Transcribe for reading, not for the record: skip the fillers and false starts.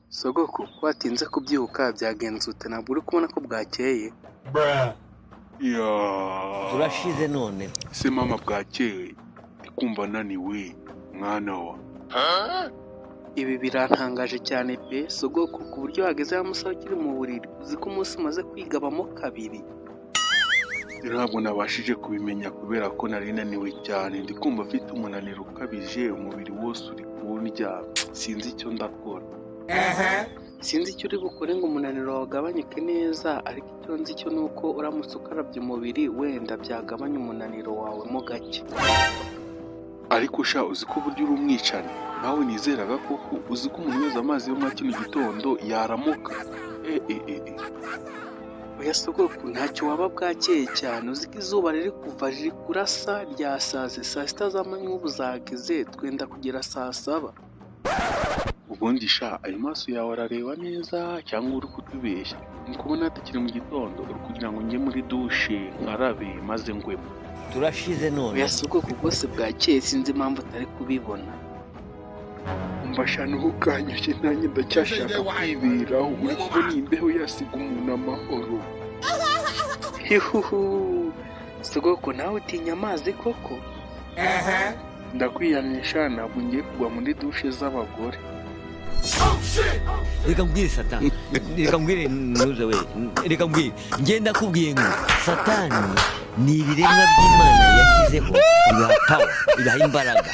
Sogoku, ko watinze kubyuka, byagenze ute? Ntabwo uri kubona ko bwakeye? Ya. Turashize none. Se mama, bwakeye? Ndi kumva naniwe, mwana wa. Ibi birantangaje cyane pe, sogoku, ku buryo wageze ya musaha ukiri mu buriri. Uzi ko umunsi umaze kwigabamo kabiri? Ntabwo nabashije kubimenya kubera ko nari naniwe cyane. Ndi kumva mfite umunaniro ukabije, umubiri wose uri kundya, sinzi icyo ndakora. Sinzi icyo uri bukore ngo umunaniro wawe ugabanyuke neza, ariko icyo nzi cyo ni uko uramutse ukarabye umubiri, wenda byagabanya umunaniro wawe mo gake. Ariko sha, uzi ko uburyo uri umwicanyi nawe nizeraga koko? Uzi ko umuntu yoza amazi yo muri kino gitondo yaramuka e e e e. Oya sogoku, ntacyo waba, bwakeye cyane. Uzi ko izuba riri kuva, riri kurasa, ryasaze. Saa 6 z'amanywa ubu zageze, twenda kugera saa 7. Ubundi sha, ayo maso yawe arareba neza cyangwa uri kutubeshya? Ni kubona hatakiri mu gitondo, uri kugira ngo njye muri dushe nkarabe maze ngwemo. Turashize none. Oya sogoku, rwose bwakeye, sinzi impamvu utari kubibona. Umva sha, ntukanyushye, nanjye ndacyashaka kwiberaho. Uri kubona iyi mbeho yasiga umuntu amahoro? Hihuhu, sogoko, nawe utinya amazi koko? Ndakwiyamye sha, ntabwo ngiye kugwa muri dushe z'abagore. Reka mbwire satani, reka mbwire ntuze we, reka mbwire. Ngenda kubwiye ngo satani ni ibiremwa by'Imana yashyizeho, ibiha power, ibiha imbaraga.